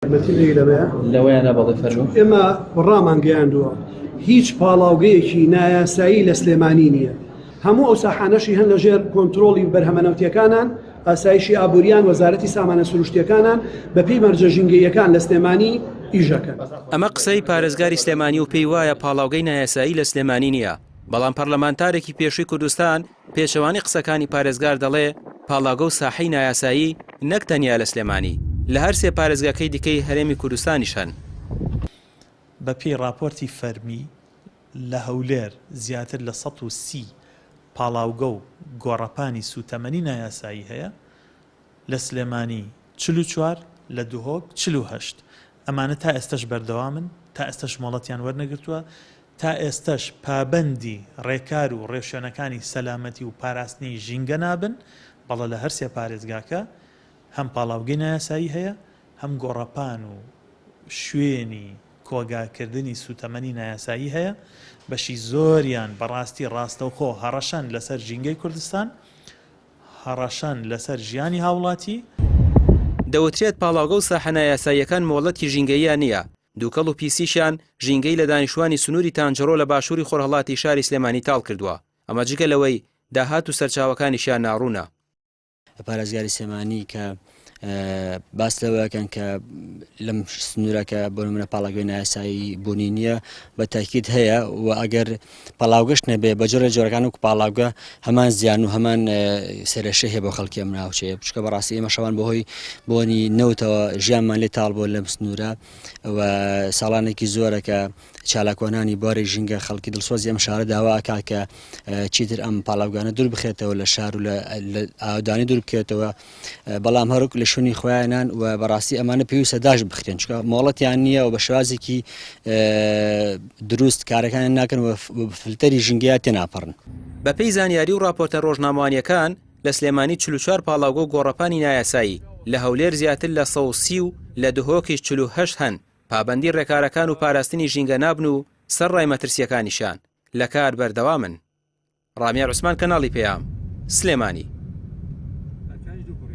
یارمەتی بدەی لەمەیە؟ لەوەیانە بەڵێ فەرموو. ئێمە ڕامانگەیاندووە هیچ پاڵاوگەیەکی نایاسایی لە سلێمانی نییە. هەموو ئەو ساحانەشی هەن لەژێر کۆنترۆڵی بەرهەمە نەوتیەکانان، ئاسایشی ئابووریان، وەزارەتی سامانە سروشتیەکانان، بەپێی مەرجە ژینگەییەکان لە سلێمانی ئیش ئەکەن. ئەمە قسەی پارێزگاری سلێمانی و پێی وایە پاڵاوگەی نایاسایی لە سلێمانی نییە، بەڵام پەرلەمانتارێکی پێشووی کوردستان پێچەوانەی قسەکانی پارێزگار دەڵێ پاڵاوگە و ساحەی نایاسایی نەک تەنیا لە سلێمانی، لە هەرسێ پارێزگاکەی دیکەی هەرێمی کوردستانیش هەن. بەپێی ڕاپۆرتی فەرمی، لە هەولێر زیاتر لە 130 پاڵاوگە و گۆڕەپانی سووتەمەنی نایاسایی هەیە، لە سلێمانی 44، لە دهۆک 48. ئەمانە تا ئێستەش بەردەوامن، تا ئێستەش مۆڵەتیان وەرنەگرتووە، تا ئێستەش پابەندی ڕێکار و ڕێوشوێنەکانی سەلامەتی و پاراستنی ژینگە نابن، بەڵێ لە هەرسێ پارێزگاکە هەم پاڵاوگەی نایاسایی هەیە، هەم گۆڕەپان و شوێنی کۆگاکردنی سووتەمەنی نایاسایی هەیە، بەشی زۆریان بەڕاستی ڕاستەوخۆ هەڕەشەن لەسەر ژینگەی کوردستان، هەڕەشەن لەسەر ژیانی هاوڵاتی. دەوترێت پاڵاوگە و ساحە نایاساییەکان مۆڵەتی ژینگەییان نییە، دووکەڵ و پیسیشیان ژینگەی لە دانیشتوانی سنووری تانجەڕۆ لە باشووری خۆرهەڵاتی شاری سلێمانی تاڵ کردووە، ئەمە جگە لەوەی داهات و سەرچاوەکانیشیان ناڕوونە. پارێزگاری سلێمانی کە باس لەوەکەن کە لەم سنوورەکە بۆ منە پاڵاوگەی نایاسایی بوونی نییە بە تاکیید هەیە و ئەگەر پاڵاوگەش نەبێ بە جۆرە جۆرەکان و پاڵاوگە هەمان زیان و هەمان سەرەشە هەیە بۆ خەڵکی ئەم ناوچەیە بچکە بەڕاستی ئێمە شەوان بەهۆی بۆنی نەوتەوە ژیانمان لێ تاڵ بۆ لەم سنوورە و ساڵانێکی زۆرە کە چالاکوانانی بواری ژینگە خەڵکی دڵسۆزی ئەم شارە داوا ئەکات کە چیتر ئەم پاڵاوگانە دوور بخێتەوە لە شار و لە ئاودانی دوور بکرێتەوە بەڵام هەروک لە شوێنی خۆیانان و بەڕاستی ئەمانە پێویستە داش بخرێن چکە مۆڵەتیان نییە و بە شێوازێکی دروست کارەکانیان ناکەن و فلتەری ژینگەیە تێناپەڕن. بەپێی زانیاری و ڕاپۆرتە ڕۆژنامەوانییەکان، لە سلێمانی 44 پاڵاوگە و گۆڕەپانی نایاسایی، لە هەولێر زیاتر لە 130 و لە دهۆکیش 48 هەن، پابەندی ڕێکارەکان و پاراستنی ژینگە نابن و سەرڕای مەترسییەکانیشیان، لە کار بەردەوامن. ڕامیار عوسمان کەناڵی پەیام، سلێمانی.